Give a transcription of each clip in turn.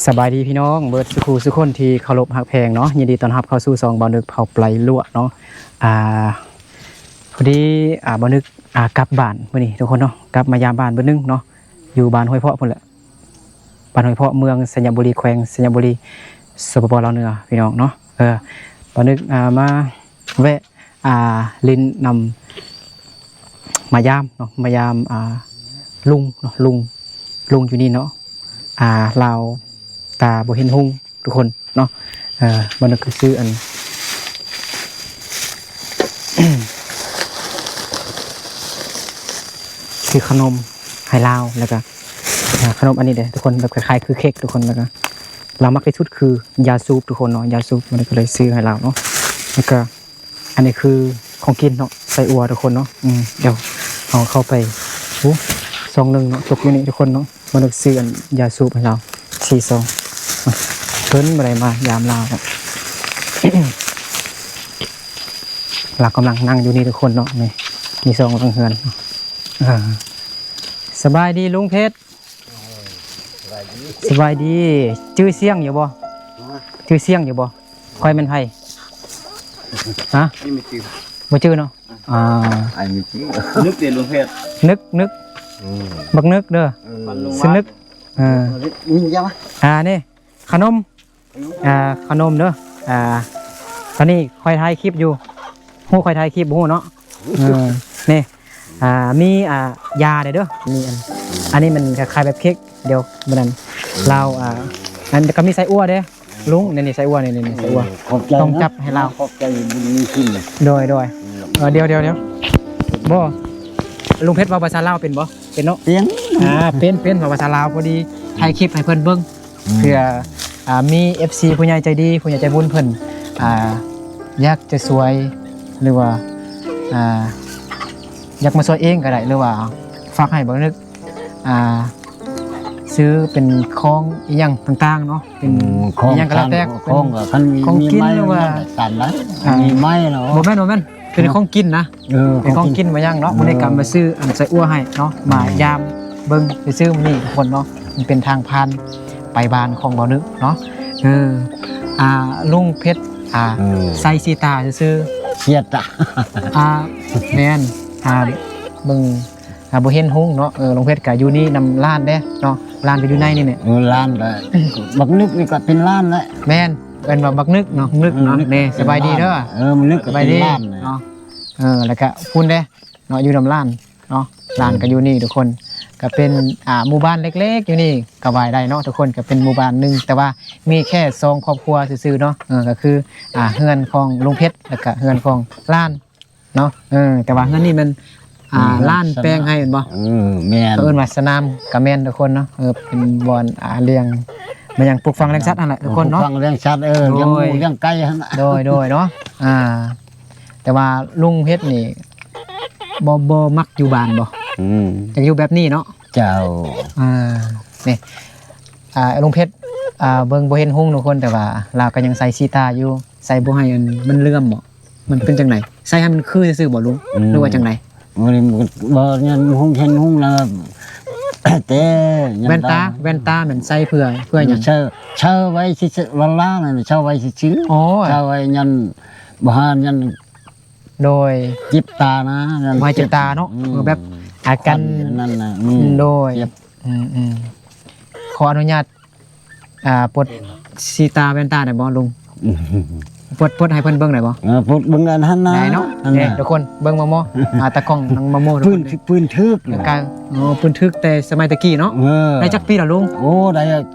ສະບາຍດີພີ່ນ້ອງເບິດສູ່ຄູ່ສູ່ຄົນທີ່ເຄົາລົບຮັກແພງເນາະ, ຍິນດີຕ້ອນຮັບເຂົ້າສູ່ຊ່ອງບ່າວນຶກເຜົ່າໄປລວກເນາະ. ອ່າ ພໍດີ ອ່າ ບ່າວນຶກ ອ່າ ກັບບ້ານມື້ນີ້ທຸກຄົນເນາະ, ກັບມາຢາມບ້ານເບິດໜຶ່ງເນາະ, ຢູ່ບ້ານຫ້ວຍເພາະພຸ້ນແຫຼະ, ບ້ານຫ້ວຍເພາະ ເມືອງໄຊຍະບູລີ ແຂວງໄຊຍະບູລີ ສປປ ລາວເໜືອ ພີ່ນ້ອງເນາະ. ເອີ ບ່າວນຶກ ອ່າ ມາແວະ ອ່າ ຫຼິ້ນນຳ ມາຢາມເນາະ, ມາຢາມ ອ່າ ລຸງເນາະ, ລຸງ ລຸງຢູ່ນີ້ເນາະ. ອ່າ ລາວຕາບໍ່ເຫັນຮຸ່ງທຸກຄົນເນາະ. ເອີ ມັນກໍຄືອັນ ຊື້ຂະໜົມໃຫ້ລາວ ແລ້ວກໍ ອ່າ ຂະໜົມອັນນີ້ເດ້ທຸກຄົນ, ແບບຄ້າຍໆຄືເຄັກທຸກຄົນ. ແລ້ວກໍລາວມັກທີ່ສຸດຄືຢາສູບທຸກຄົນເນາະ, ຢາສູບ ມັນກໍເລີຍຊື້ໃຫ້ລາວເນາະ. ແລ້ວກໍ ອັນນີ້ຄືຂອງກິນເນາະ, ໄສ້ອົ່ວທຸກຄົນເນາະ. ອືມ ດຽວເຮົາເຂົ້າໄປ ໂອ້ ຊອງໜຶ່ງເນາະ, ຕົກຢູ່ນີ້ທຸກຄົນເນາະ. ມານຶກຊື້ອັນຢາສູບໃຫ້ລາວສີ່ຊອງ. ເພິ່ນບໍ່ໄດ້ມາຢາມລາວແລ້ວ, ລາວກຳລັງນັ່ງຢູ່ນີ້ທຸກຄົນເນາະ. ນີ້ ມີຊອງຫຼັງເຮືອນ. ເອີ ສະບາຍດີລຸງເພັດ. ສະບາຍດີ. ຈື່ສຽງຢູ່ບໍ່? ຈື່ສຽງຢູ່ບໍ່? ຂ້ອຍແມ່ນໃຜ? ຮະ? ບໍ່ຈື່ເນາະ. ອ່າ ອ້າຍມີຈື່. ນຶກເດ້ລຸງເພັດ. ນຶກ ນຶກ. ອືມ ບັກນຶກເດີ. ເອີ ຊື່ນຶກ. ເອີ ມີຫຍັງວະ? ອ່າ ນີ້ ຂະໜົມ. ອືມ ອ່າ ຂະໜົມເດີ. ອ່າ ຕອນນີ້ຂ້ອຍຖ່າຍຄລິບຢູ່. ຮູ້ຂ້ອຍຖ່າຍຄລິບບໍ່ຮູ້ເນາະ. ເອີ ນີ້ ອ່າ ມີ ອ່າ ຢາແດ່ເດີ. ນີ້ ອັນ ອັນນີ້ມັນຄ້າຍໆແບບເຄັກ. ດຽວມື້ນັ້ນ ອືມ ລາວ ອ່າ ອັນກໍມີໄສ້ອົ່ວເດ້ລຸງ. ນີ້ ນີ້ໄສ້ອົ່ວ ນີ້ ນີ້ໄສ້ອົ່ວ. ຂອບໃຈ ຕ້ອງຈັບໃຫ້ລາວ. ຂອບໃຈບຸນມີຄຸນ. ໂດຍ ໂດຍ. ອືມ ເອີ ດຽວ ດຽວ ດຽວ. ບໍ່ ລຸງເພັດເວົ້າພາສາລາວເປັນບໍ່? ເປັນເນາະ. ເປັນ. ອ່າ ເປັນ ເປັນ ເວົ້າພາສາລາວ. ພໍດີ ອືມ ຖ່າຍຄລິບໃຫ້ເພິ່ນເບິ່ງ. ອືມ ເພື່ອ ອ່າ ມີເອັຟຊີຜູ້ໃຫຍ່ໃຈດີ ຜູ້ໃຫຍ່ໃຈບຸນເພິ່ນ ອ່າ ຢາກຈະຊ່ວຍ ຫຼືວ່າ ອ່າ ຢາກມາຊ່ວຍເອງກໍໄດ້ ຫຼືວ່າຝາກໃຫ້ບັກນຶກ ອ່າ ຊື້ເປັນຂອງອີ່ຫຍັງຕ່າງໆເນາະ, ເປັນ ອືມ ຂອງ ອີ່ຫຍັງກໍແລ້ວແຕ່ ຂອງ ເປັນ ຂອງ ຄັນມີ ຂອງກິນ ມີໄມ້ ຫຼືວ່າ ຕາມໄດ້ ອ່າ ມີໄມ້ເນາະ. ບໍ່ແມ່ນ ບໍ່ແມ່ນ ເປັນຂອງກິນນະ. ເອີ ເປັນຂອງກິນ ຂອງກິນມາຍັງເນາະ. ເອີ ມື້ນີ້ກໍມາຊື້ອັນໄສ້ອົ່ວໃຫ້ເນາະ, ອືມ ມາຢາມເບິ່ງຊື່ໆມື້ນີ້ທຸກຄົນເນາະ. ມັນເປັນທາງຜ່ານໄປບ້ານຂອງບ່າວນຶກເນາະ. ເອີ ອ່າ ລຸງເພັດ ອ່າ ເອີ ໃສ່ສີຕາຊື່ໆ. ເສຍຕາ. ອ່າ ແມ່ນ. ອ່າ ເບິ່ງ ອ່າ ບໍ່ເຫັນຮຸ່ງເນາະ. ເອີ ລຸງເພັດກໍຢູ່ນີ້ນຳຫຼານເດ້ເນາະ, ຫຼານກໍຢູ່ໃນນີ້ແຫຼະ. ເອີ ຫຼານກໍ ບັກນຶກນີ້ກໍເປັນຫຼານແຫຼະ. ແມ່ນ. ເອີ້ນວ່າບັກນຶກເນາະ, ນຶກເນາະ. ເອີ ນີ້ ສະບາຍດີເດີ. ເອີ ມັນນຶກ ສະບາຍດີເນາະ. ເອີ ແລ້ວກະພຸ້ນເດ້ເນາະ, ຢູ່ນຳຫຼານເນາະ, ຫຼານກໍຢູ່ນີ້ທຸກຄົນ. ກໍເປັນ ອ່າ ໝູ່ບ້ານເລັກໆຢູ່ນີ້ກໍວ່າໄດ້ເນາະທຸກຄົນ, ກໍເປັນໝູ່ບ້ານໜຶ່ງ ແຕ່ວ່າມີແຄ່ສອງຄອບຄົວຊື່ໆເນາະ. ເອີ ກໍຄື ອ່າ ເຮືອນຂອງລຸງເພັດ ແລ້ວກະເຮືອນຂອງຫຼານ ເນາະ. ເອີ ແຕ່ວ່າເຮືອນນີ້ແມ່ນ ອ່າ ເອີ ຫຼານແປງໃຫ້ແມ່ນບໍ່? ເອີ ແມ່ນ. ເຂົາເອີ້ນວ່າສະໜາມກະແມ່ນທຸກຄົນເນາະ. ເອີ ເປັນບ່ອນ ອ່າ ລ້ຽງ ແມ່ນຫຍັງ ປູກຝັງລ້ຽງສັດຫັ້ນແຫຼະທຸກຄົນເນາະ. ປູກຝັງລ້ຽງສັດ ເອີ ລ້ຽງໝູ ລ້ຽງໄກ່ຫັ້ນນະ. ໂດຍ ໂດຍເນາະ. ອ່າ ແຕ່ວ່າລຸງເພັດນີ້ ບໍ່ ບໍ່ມັກຢູ່ບ້ານບໍ່? ອືມ ຢາກຢູ່ແບບນີ້ເນາະ. ເຈົ້າ. ອ່າ ນີ້ ອ່າ ລຸງເພັດ ອ່າ ເບິ່ງບໍ່ເຫັນຮຸ່ງທຸກຄົນ, ແຕ່ວ່າລາວກໍຍັງໃສ່ສີຕາຢູ່. ໃສ່ບໍ່ໃຫ້ອັນມັນເຫຼື້ອມບໍ່? ມັນເປັນຈັ່ງໃດ? ໃສ່ໃຫ້ມັນຄືຊື່ໆບໍ່ລຸງ? ອືມ ຫຼືວ່າຈັ່ງໃດ? ບໍ່ໄດ້ ບໍ່ ຍັງຮຸ່ງ ເຫັນຮຸ່ງແລ້ວ ແຕ່ ແວ່ນຕາ ແວ່ນຕາແມ່ນໃສ່ເພື່ອ ເພື່ອຫຍັງ? ໃສ່ ໃສ່ໄວ້ຊື່ໆ ລ້າໆ ນັ້ນ ໃສ່ໄວ້ຊື່ໆ. ອໍ ໃສ່ໄວ້ຍັນ ບໍ່ໃຫ້ຍັນ ໂດຍ ເຈັບຕານະ ບໍ່ໃຫ້ເຈັບຕາເນາະ. ອືມ ເອີ ແບບ ອາ ກັນ ອັນນັ້ນນະ. ອືມ ໂດຍ ເຈັບ. ອືມໆ ຂໍອະນຸຍາດ ອ່າ ປົດສີຕາແວ່ນຕາໄດ້ບໍ່ລຸງ? ປົດ ປົດໃຫ້ເພິ່ນເບິ່ງໄດ້ບໍ່? ເອີ ປົດເບິ່ງອັນຫັ້ນນະ. ໄດ້ເນາະ. ອັນນັ້ນ ນີ້ ນະ ທຸກຄົນເບິ່ງໝໍ ອ່າ ຕາກ້ອງນາງໝໍ ທຸກຄົນ. ປືນ ປືນຖືກ ກາຍ ອໍ ປືນຖືກແຕ່ສະໄໝແຕ່ກີ້ເນາະ. ເອີ ໄດ້ຈັກປີແລ້ວລຸງ? ໂອ້ ໄດ້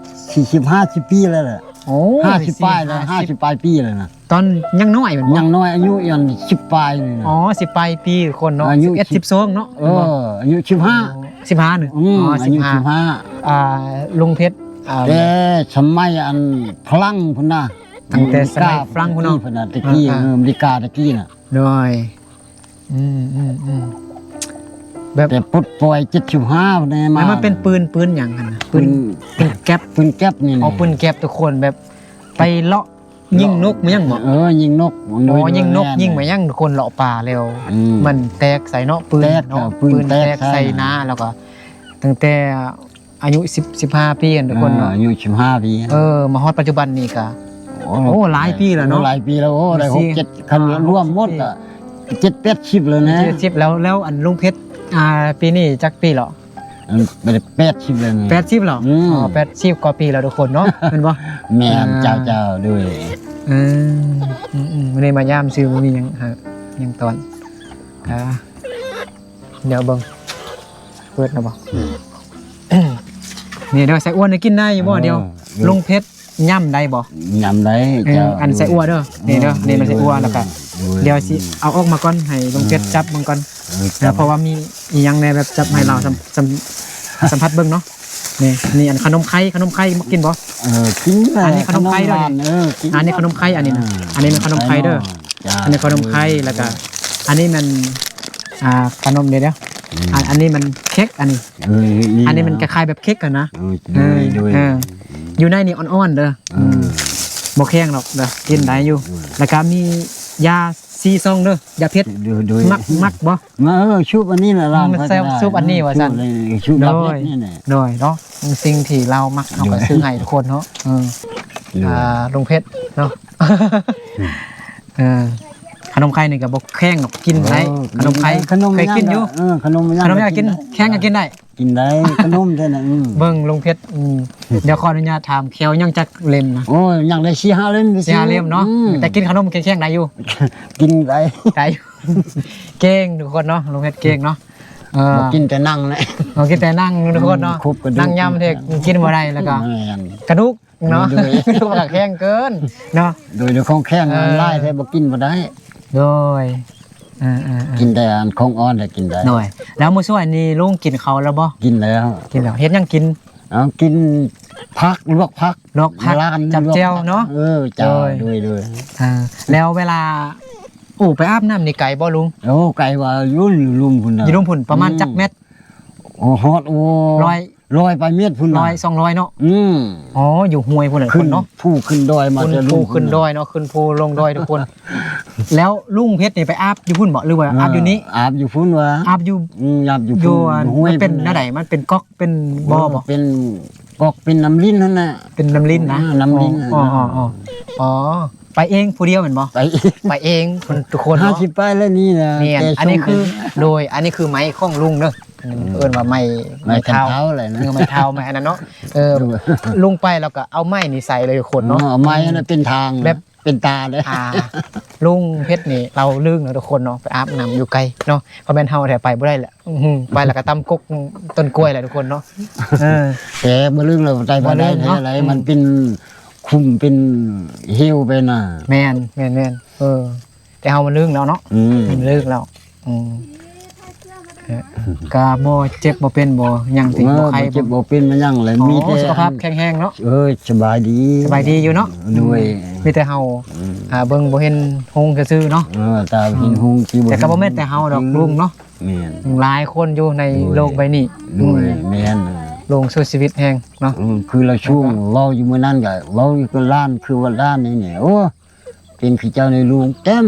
ສີ່ສິບ ຫ້າສິບປີແລ້ວແຫຼະ. ໂອ້ ຫ້າສິບປາຍແລ້ວ ຫ້າສິບ ຫ້າສິບປາຍປີແລ້ວນະ. ຕອນຍັງນ້ອຍແມ່ນບໍ່? ຍັງນ້ອຍ ອາຍຸຍັງສິບປາຍນີ້ນະ. ອໍ ສິບປາຍປີຄົນເນາະ. ອາຍຸສິບເອັດ ສິບ ສິບສອງເນາະ. ເອີ ອາຍຸສິບຫ້າ. ໂອ້ ສິບຫ້ານີ້. ອືມ ອາຍຸສິບຫ້າ. ອາ ລຸງເພັດ ອ່າ ແຕ່ສະໄໝອັນຝຣັ່ງພຸ້ນນະ. ຕັ້ງແຕ່ສະໄໝຝຣັ່ງພຸ້ນເນາະ. ອາ ຕະກີ້ ອ່າ ເອີ ອາເມລິກາຕະກີ້ນະ. ໂດຍ. ອືມໆໆ ແບບ ແຕ່ປົດປ່ອຍເຈັດສິບຫ້າພຸ້ນແຫຼະ. ແລ້ວມັນເປັນ ມາ ປືນ ປືນຫຍັງຫັ້ນນະ? ປືນ ປືນ ປືນແກັບ ປືນແກັບນີ້ນະ. ອໍ ປືນແກັບທຸກຄົນ ແບບໄປເລາະຍິງນົກມາຫຍັງບໍ່? ເອີ ຍິງນົກ. ອໍ ຍິງນົກ ຍິງມາຫຍັງທຸກຄົນ ເລາະປ່າແລ້ວ ອືມ ມັນແຕກໃສ່ເນາະ ປືນເນາະ. ແຕກ ເອີ ປືນແຕກໃສ່ນາ ແລ້ວກໍຕັ້ງແຕ່ ອາຍຸສິບ ສິບຫ້າປີຫັ້ນທຸກຄົນເນາະ ອາຍຸສິບຫ້າປີ ເອີ ມາຮອດປັດຈຸບັນນີ້ກະ ໂອ້ ໂອ້ ຫຼາຍປີແລ້ວເນາະ ໂອ້ ຫຼາຍປີແລ້ວ ໂອ້ ໄດ້ຫົກເຈັດ ຄັນລວມໝົດກະເຈັດແປດສິບແລ້ວນະ ເຈັດແປດສິບແລ້ວ ແລ້ວອັນລຸງເພັດ ອ່າ ປີນີ້ຈັກປີແລ້ວ? ອັນ ແປດສິບແລ້ວນະ ແປດສິບແລ້ວ ອືມ ອໍ ແປດສິບກວ່າປີແລ້ວທຸກຄົນເນາະ ແມ່ນບໍ່? ແມ່ນ ອ່າ ເຈົ້າໆ ໂດຍ ເອີ ອືມໆ ມື້ນີ້ມາຢາມຊື່ ບໍ່ມີຫຍັງ ຫາຫຍັງຕອນ ອ່າ ດຽວເບິ່ງ ເປີດແລ້ວບໍ່? ອືມ ນີ້ເດີ ໄສ້ອົ່ວນີ້ກິນໄດ້ຢູ່ບໍ່? ເອີ ດຽວ ເອີ ລຸງເພັດ ຫຍ້ຳໄດ້ບໍ່? ຫຍ້ຳໄດ້ ເອີ ເຈົ້າ ອັນໄສ້ອົ່ວເດີ ນີ້ເດີ ເອີ ນີ້ມັນໄສ້ອົ່ວ ໂດຍ ແລ້ວກະ ໂດຍ ດຽວຊິເອົາອອກມາກ່ອນ ໃຫ້ລຸງເພັດ ເອີ ຈັບເບິ່ງກ່ອນ ເອີ ເອີ ຈັບ ເພາະວ່າມີອີ່ຫຍັງແດ່ ແບບຈັບໃຫ້ລາວ ອືມ ສຳ ສຳ ສຳຜັດເບິ່ງເນາະ ນີ້ ນີ້ອັນຂະໜົມໄຂ່ ຂະໜົມໄຂ່ມັກກິນບໍ່? ເອີ ກິນແຫຼະ ອັນນີ້ຂະໜົມໄຂ່ເດີ ຂະໜົມຫວານ ເອີ ກິນ ອັນນີ້ຂະໜົມໄຂ່ ອັນນີ້ນະ ອ່າ ອັນນີ້ແມ່ນຂະໜົມໄຂ່ເດີ ເຈົ້າ ອັນນີ້ຂະໜົມໄຂ່ ແລ້ວກະ ອັນນີ້ແມ່ນ ອ່າ ຂະໜົມ ດຽວໆ ອືມ ອັນ ອັນນີ້ມັນເຄັກ ອັນນີ້ ເອີ ນີ້ ອັນນີ້ມັນຄ້າຍໆແບບເຄັກຫັ້ນນະ ເອີ ໂດຍ ເອີ ໂດຍ ເອີ ຢູ່ໃນນີ້ອ່ອນໆເດີ ເອີ ອືມ ບໍ່ແຂງດອກເດີ ກິນໄດ້ຢູ່ ໂດຍ ແລ້ວກະມີຢາສີ່ຊອງເດີ ຢາເຜັດ ໂດຍ ໂດຍ ມັກ ມັກບໍ່? ມາ ເອີ ຊຸບອັນນີ້ລະຫຼານ ອືມ ຂ້ອຍກໍໄດ້ ຊຸບອັນນີ້ວ່າຊັ້ນ ຊຸບເລີຍ ຊຸບຢາເຜັດນີ້ແຫຼະ ໂດຍ ໂດຍເນາະ ສິ່ງທີ່ລາວມັກ ເຮົາກໍ ໂດຍ ຊື້ໃຫ້ທຸກຄົນເນາະ ເອີ ໂດຍ ອ່າ ລຸງເພັດເນາະ ເອີ ຂະໜົມໄຂ່ນີ້ກໍບໍ່ແຂງດອກ ກິນໄດ້ ເອີ ຂະໜົມໄຂ່ ກິນໄດ້ ຂະໜົມ ເຄີຍກິນຢູ່ ຂະໜົມຫຍັງ ຂະໜົມຫຍັງ ຂະໜົມຫຍັງ ກໍກິນ ກິນໄດ້ ແຂງກໍກິນໄດ້ ກິນໄດ້ ຂະໜົມແທ້ນະ ອືມ ເບິ່ງລຸງເພັດ ອືມ ດຽວຂໍອະນຸຍາດຖາມ ແຂ້ວຍັງຈັກເຫຼັ້ມນະ? ໂອ້ຍ ຍັງໄດ້ສີ່ຫ້າເຫຼັ້ມ ສີ່ຫ້າເຫຼັ້ມເນາະ ອືມ ແຕ່ກິນຂະໜົມແຂງໆໄດ້ຢູ່ ກິນໄດ້ ໄດ້ຢູ່ ເກັ່ງທຸກຄົນເນາະ ລຸງເພັດເກັ່ງເນາະ ເອີ ບໍ່ກິນແຕ່ໜັງແຫຼະ ບໍ່ກິນແຕ່ໜັງທຸກຄົນເນາະ ອືມ ຄົບກະດູກ ໜັງຍຳເທກກິນບໍ່ໄດ້ ແລ້ວກໍ ແມ່ນ ກະດູກ ເນາະ ໂດຍ ມັນກໍແຂງເກີນເນາະ ໂດຍ ໂດຍ ຂອງແຂງ ເອີ ມັນຫຼາຍແທ້ ບໍ່ກິນບໍ່ໄດ້ ໂດຍ ເອີໆໆ ກິນແຕ່ອັນຂອງອ່ອນແຫຼະກິນໄດ້ ໂດຍ ແລ້ວມື້ສວຍນີ້ລຸງກິນເຂົ້າແລ້ວບໍ່? ກິນແລ້ວ ກິນແລ້ວ ເຮັດຫຍັງກິນ? ເອົາ ກິນຜັກ ລວກຜັກ ລວກຜັກ ລານ ຈັບແຈ່ວເນາະ ເອີ ເຈົ້າ ໂດຍ ໂດຍ ໂດຍ ອ່າ ແລ້ວເວລາ ໂອ້ ໄປອາບນ້ຳນີ້ໄກບໍ່ລຸງ? ໂອ້ ໄກວ່າຢູ່ລຸ່ມພຸ້ນນະ ຢູ່ລຸ່ມພຸ້ນ ປະມານ ອືມ ຈັກແມັດ? ໂອ້ ຮອດ ໂອ້ ຮ້ອຍ ຮ້ອຍປາຍເມັດພຸ້ນນະ ຮ້ອຍ ສອງຮ້ອຍເນາະ ອືມ ອໍ ຢູ່ຫ້ວຍພຸ້ນແຫຼະ ຂຶ້ນເນາະ ພູຂຶ້ນດອຍມາແຕ່ລຸ່ມພຸ້ນນະ ຂຶ້ນພູຂຶ້ນດອຍເນາະ ຂຶ້ນພູລົງດອຍທຸກຄົນ ແລ້ວລຸງເພັດນີ້ໄປອາບຢູ່ພຸ້ນບໍ່ ຫຼືວ່າ ເອີ ອາບຢູ່ນີ້? ອາບຢູ່ພຸ້ນວ່າ ອາບຢູ່ ອືມ ອາບຢູ່ ຢູ່ອັນຫ້ວຍ ມັນເປັນແນວໃດ? ມັນເປັນກອກເປັນບໍ່ບໍ່? ເປັນກອກເປັນນ້ຳລິນຫັ້ນນະ ເປັນນ້ຳລິນນະ ເອີ ນ້ຳລິນ ອໍ ອໍ ອໍ ອໍ ໄປເອງຜູ້ດຽວແມ່ນບໍ່? ໄປເອງ ໄປເອງທຸກຄົນເນາະ ຫ້າສິບປາຍແລ້ວນີ້ນະ ແມ່ນ ແຕ່ ອັນນີ້ຄື ໂດຍ ອັນນີ້ຄືໄມ້ຂອງລຸງເດີ ອືມ ເອີ້ນວ່າໄມ້ ໄມ້ ໄມ້ເທົ້າ ໄມ້ເທົ້າແຫຼະນະ ເອີ ໄມ້ເທົ້າ ໄມ້ອັນນັ້ນເນາະ ເອີ ລຸງໄປແລ້ວກໍເອົາໄມ້ນີ້ໃສ່ເລີຍທຸກຄົນເນາະ ເອີ ເອົາໄມ້ອັນນັ້ນເປັນທາງ ແບບ ເປັນຕາເດ້ ອ່າ ລຸງເພັດນີ້ລາວລຶ້ງເນາະທຸກຄົນເນາະ ໄປອາບນ້ຳຢູ່ໄກເນາະ ຄັນແມ່ນເຮົາແທ້ໄປບໍ່ໄດ້ແຫຼະ ອື ໄປແລ້ວກໍຕຳກົກຕົ້ນກ້ວຍແຫຼະທຸກຄົນເນາະ ເອີ ແຕ່ບໍ່ລຶ້ງແລ້ວໄປບໍ່ໄດ້ເນາະ ແທ້ໃດ ອືມ ມັນເປັນຂຸມເປັນເຫວໄປນະ ແມ່ນ ແມ່ນໆ ເອີ ແຕ່ເຮົາມັນລຶ້ງແລ້ວເນາະ ອືມ ມັນລຶ້ງແລ້ວ ອືມ ກະບໍ່ເຈັບບໍ່ເປັນບໍ່ຫຍັງຕິ ບໍ່ໄຂ້ ບໍ່ເຈັບບໍ່ເປັນບໍ່ຫຍັງແຫຼະ ອໍ ມີແຕ່ສຸຂະພາບແຂງແຮງເນາະ ເອີຍ ສະບາຍດີ ສະບາຍດີຢູ່ເນາະ ໂດຍ ອືມ ມີແຕ່ເຮົາ ອືມ ອ່າ ເບິ່ງບໍ່ເຫັນຮຸ່ງຊື່ໆເນາະ ເອີ ຕາເຫັນຮຸ່ງ ອືມ ທີ່ບໍ່ ແຕ່ກໍບໍ່ແມ່ນແຕ່ເຮົາດອກ ອືມ ລຸງເນາະ ແມ່ນ ຫຼາຍຄົນຢູ່ໃນ ໂດຍ ໂລກໃບນີ້ ໂດຍ ອືມ ແມ່ນ ລຸງສູ້ຊີວິດແຮງເນາະ ອືມ ຄືລາວຊ່ວງ ແລ້ວກໍ ເວົ້າຢູ່ມື້ນັ້ນກໍເວົ້າຢູ່ກັບຫຼານ ຄືວ່າຫຼານນີ້ ໂອ້ ເປັນຄືເຈົ້າໃນລຸງ ເຕັມ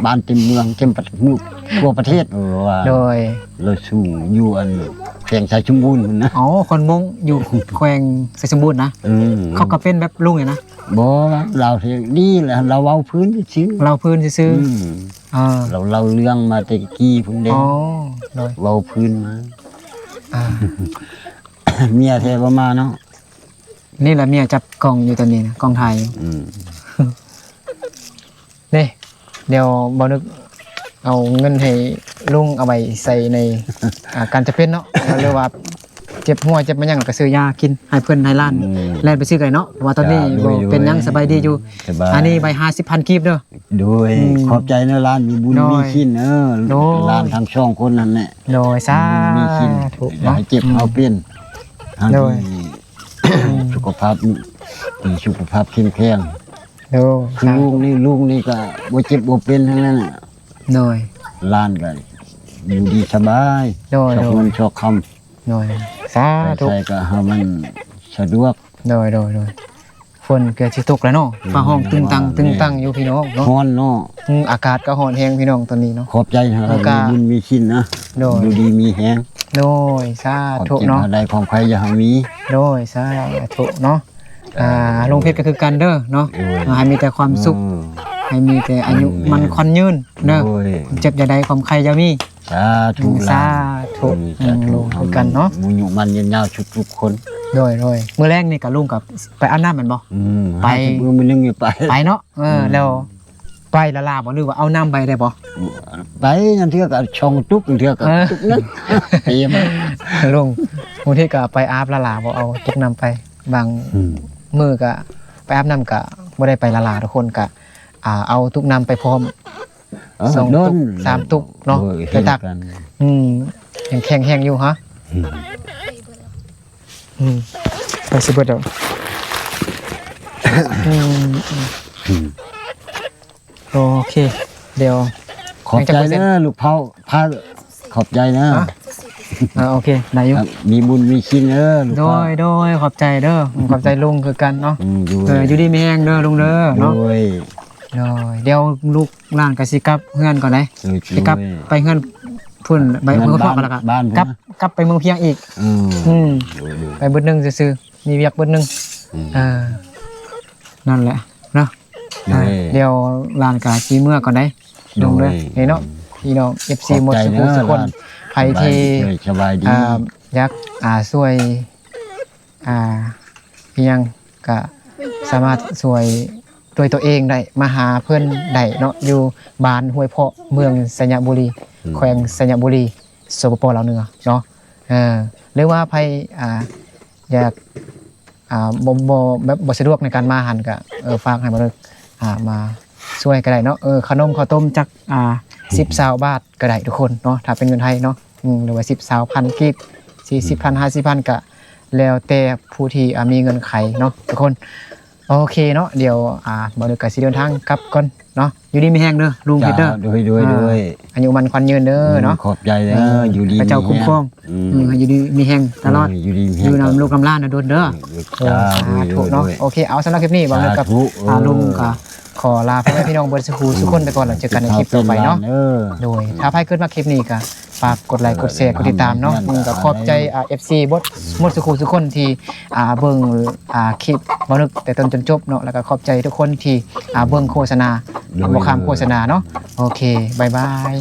ບ້ານເຕັມເມືອງ ເຕັມປະເທດ ທົ່ວປະເທດ ເອີ ວ່າ ໂດຍ ລາວສູງຢູ່ອັນແຂວງໄຊສົມບູນພຸ້ນນະ ອໍ ຄົນມົ້ງຢູ່ແຂວງໄຊສົມບູນນະ ອືມ ເຂົາກໍເປັນແບບລຸງນີ້ນະ ບໍ່ ລາວເຮັດດີແຫຼະ ລາວເວົ້າພື້ນຊື່ໆ ເລົ່າພື້ນຊື່ໆ ອືມ ອ່າ ລາວເລົ່າເລື່ອງມາແຕ່ກີ້ພຸ້ນເດ້ ອໍ ໂດຍ ເວົ້າພື້ນມາ ອ່າ ເມຍແທ້ບໍ່ມາເນາະ ນີ້ລະເມຍຈັບກ້ອງຢູ່ຕອນນີ້ນະ ກ້ອງຖ່າຍຢູ່ ອືມ ນີ້ ດຽວບ່າວນຶກເອົາເງິນໃຫ້ລຸງເອົາໄວ້ໃສ່ໃນ ອ່າ ການຈຳເປັນເນາະ ຫຼືວ່າເຈັບຫົວເຈັບມາຫຍັງ ແລ້ວກໍຊື້ຢາກິນໃຫ້ເພິ່ນໃຫ້ຫຼານ ອືມ ແລ່ນໄປຊື້ໄກເນາະ ເພາະວ່າຕອນນີ້ ເຈົ້າ ບໍ່ເປັນຫຍັງ ໂດຍ ໂດຍ ສະບາຍດີຢູ່ ສະບາຍ ອັນນີ້ໄວ້ຫ້າສິບພັນກີບເດີ ໂດຍ ອືມ ຂອບໃຈເນາະຫຼານ ມີບຸນ ໂດຍ ມີສິນເອີ ໂດຍ ຫຼານທັງສອງຄົນນັ້ນແຫຼະ ໂດຍ ສາທຸເນາະ ມີສິນ ຢ່າໃຫ້ເຈັບ ອືມ ເຮົາເປັນ ທັງ ໂດຍ ທີ່ ອືມ ສຸຂະພາບ ມີສຸຂະພາບເຂັ້ມແຂງ ໂດຍ ຄື ສາທຸ ລຸງນີ້ ລຸງນີ້ກໍບໍ່ເຈັບບໍ່ເປັນທັງນັ້ນ ໂດຍ ຫຼານກໍຢູ່ດີສະບາຍ ໂດຍ ຊອກເງິນຊອກຄຳ ໂດຍ ສາທຸ ໄປໃສກໍໃຫ້ມັນສະດວກ ໂດຍ ໂດຍ ໂດຍ ຝົນກໍຊິຕົກແລ້ວເນາະ ອືມ ຟ້າຮ້ອງຕຶງຕັງ ຕຶງຕັງຢູ່ພີ່ນ້ອງເນາະ ຮ້ອນເນາະ ອືມ ອາກາດກໍຮ້ອນແຮງພີ່ນ້ອງຕອນນີ້ເນາະ ຂອບໃຈເນາະ ແລ້ວກໍມີບຸນມີສິນນະ ໂດຍ ຢູ່ດີມີແຮງ ໂດຍ ສາທຸເນາະ ຄວາມເຈັບຢ່າໃຫ້ໄດ້ ຄວາມໄຂ້ຢ່າໃຫ້ມີ ໂດຍ ສາທຸເນາະ ເອີ ອ່າ ລຸງເພັດກໍຄືກັນເດີເນາະ ໂດຍ ໃຫ້ມີແຕ່ຄວາມສຸກ ເອີ ໃຫ້ມີແຕ່ອາຍຸ ແມ່ນ ໝັ້ນຂວັນຍືນເດີ ໂດຍ ຄວາມເຈັບຢ່າໄດ້ ຄວາມໄຂ້ຢ່າມີ ສາທຸ ອືມ ຫຼານ ສາທຸ ອືມ ສາທຸ ອືມ ລຸງຄືກັນເນາະ ອາຍຸໝັ້ນຍືນຍາວ ທຸກໆຄົນ ໂດຍ ໂດຍ ມື້ແລງນີ້ກໍລຸງກໍໄປອາບນ້ຳແມ່ນບໍ່? ອືມ ໄປ ມື້ໜຶ່ງໄປ ໄປເນາະ ເອີ ອືມ ແລ້ວ ໄປລະລາບໍ່ ຫຼືວ່າເອົານ້ຳໄປໄດ້ບໍ່? ໄປ ລາງເທື່ອກໍສອງຕຸກ ລາງເທື່ອກໍ ເອີ ຕຸກໜຶ່ງ ເອີ ລຸງ ບາງທີກໍໄປອາບລະລາບໍ່ ເອົາຕຸກນ້ຳໄປ ບາງ ອືມ ມື້ກໍໄປອາບນ້ຳກໍບໍ່ໄດ້ໄປລະລາ ທຸກຄົນກໍ ອ່າ ເອົາຕຸກນ້ຳໄປພ້ອມ ເອີ ສອງຕຸກ ສາມຕຸກເນາະ ໂດຍ ໄປຕັກ ເຫັນກັນ ອືມ ຍັງແຂງແຮງຢູ່ຮະ ອືມ ອືມ ໄປຊິເບິດແລ້ວ ອືມ ອືມ ອືມ ໂອເຄ ດຽວ ຂອບໃຈເດີລູກເພົາ ພາ ຂອບໃຈເດີ ຮະ ອ່າ ໂອເຄ ໄດ້ຢູ່ ມີບຸນມີສິນເດີລູກເພົາ ໂດຍ ໂດຍ ຂອບໃຈເດີ ຂອບໃຈລຸງຄືກັນເນາະ ອືມ ໂດຍ ເອີ ຢູ່ດີມີແຮງເດີລຸງເດີເນາະ ໂດຍ ໂດຍ ດຽວລູກຫຼານກໍຊິກັບເຮືອນກ່ອນເດ້ ໂດຍ ຊິກັບໄປເຮືອນພຸ້ນ ໄປເມືອງພອກ ແລ້ວກໍກັບ ກັບໄປເມືອງພຽງອີກ ອືມ ອືມ ໂດຍ ໂດຍ ໄປບຶດໜຶ່ງຊື່ໆ ມີວຽກບຶດໜຶ່ງ ອືມ ເອີ ນັ້ນແຫຼະເນາະ ໂດຍ ອ່າ ດຽວຫຼານກໍຊິເມືອກ່ອນເດ້ ໂດຍ ລົງເດີ ນີ້ເນາະ ພີ່ນ້ອງເອັຟຊີ ຂອບໃຈເດີ ໝົດສູ່ຜູ້ສູ່ຄົນ ຫຼານ ໃຜທີ່ ສະບາຍດີ ອ່າ ຢາກ ອ່າ ຊ່ວຍ ອ່າ ອີ່ຫຍັງ ກະສາມາດຊ່ວຍດ້ວຍຕົວເອງໄດ້ ມາຫາເພິ່ນໄດ້ເນາະ ຢູ່ບ້ານຫ້ວຍເພາະ ເມືອງໄຊຍະບູລີ ອືມ ແຂວງໄຊຍະບູລີ ສປປ ລາວເໜືອເນາະ ເອີ ຫຼືວ່າໃຜ ອ່າ ຢາກ ອ່າ ບໍ່ ບໍ່ ແບບບໍ່ສະດວກໃນການມາຫັ້ນກະ ເອີ ຝາກໃຫ້ມາເລີຍ ອ່າ ມາຊ່ວຍກໍໄດ້ເນາະ ເອີ ຂະໜົມເຂົ້າຕົ້ມຈັກ ອ່າ ສິບ ຊາວບາດກໍໄດ້ທຸກຄົນເນາະ ຖ້າເປັນເງິນໄທເນາະ ອືມ ຫຼືວ່າສິບ ຊາວພັນກີບ ສີ່ສິບພັນ ຫ້າສິບພັນ ກະແລ້ວແຕ່ຜູ້ທີ່ ອ່າ ມີເງື່ອນໄຂເນາະທຸກຄົນ ໂອເຄເນາະ ດຽວ ອ່າ ບ່າວນຶກກໍຊິເດີນທາງກັບກ່ອນເນາະ ຢູ່ດີມີແຮງເດີລຸງເພັດເດີ ໂດຍ ໂດຍ ອ່າ ໂດຍ ອາຍຸໝັ້ນຂວັນຍືນເດີເນາະ ອືມ ຂອບໃຈເດີ ເອີ ຢູ່ດີມີແຮງ ພະເຈົ້າຄຸ້ມຄອງ ອືມ ອືມ ໃຫ້ຢູ່ດີມີແຮງຕະຫຼອດ ເອີ ຢູ່ດີມີແຮງ ຢູ່ນຳລູກນຳຫຼານດົນເດີ ສາທຸເນາະ ໂອເຄ ເອົາ ສຳລັບຄລິບນີ້ບ່າວນຶກກັບ ສາທຸ ອ່າ ລຸງກໍຂໍລາພໍ່ແມ່ພີ່ນ້ອງເບິດສູ່ຜູ້ສູ່ຄົນໄປກ່ອນ ແລ້ວເຈີກັນໃນຄລິບຕໍ່ໄປເນາະ ໂດຍ ຖ້າໃຜຂຶ້ນມາຄລິບນີ້ກໍຝາກກົດໄລກົດແຊ ກົດຕິດຕາມເນາະ ອືມ ກໍຂອບໃຈ ອ່າ ເອັຟຊີ ໝົດສູ່ຜູ້ສູ່ຄົນທີ່ ອ່າ ເບິ່ງ ອ່າ ຄລິບບ່າວນຶກແຕ່ຕົ້ນຈົນຈົບເນາະ ແລ້ວກໍຂອບໃຈທຸກຄົນທີ່ ອ່າ ເບິ່ງໂຄສະນາ ໂດຍ ບໍ່ຂ້າມໂຄສະນາເນາະ ໂອເຄ ບາຍບາຍ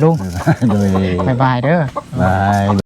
ລຸງ ໂດຍ ບາຍບາຍເດີ ບາຍ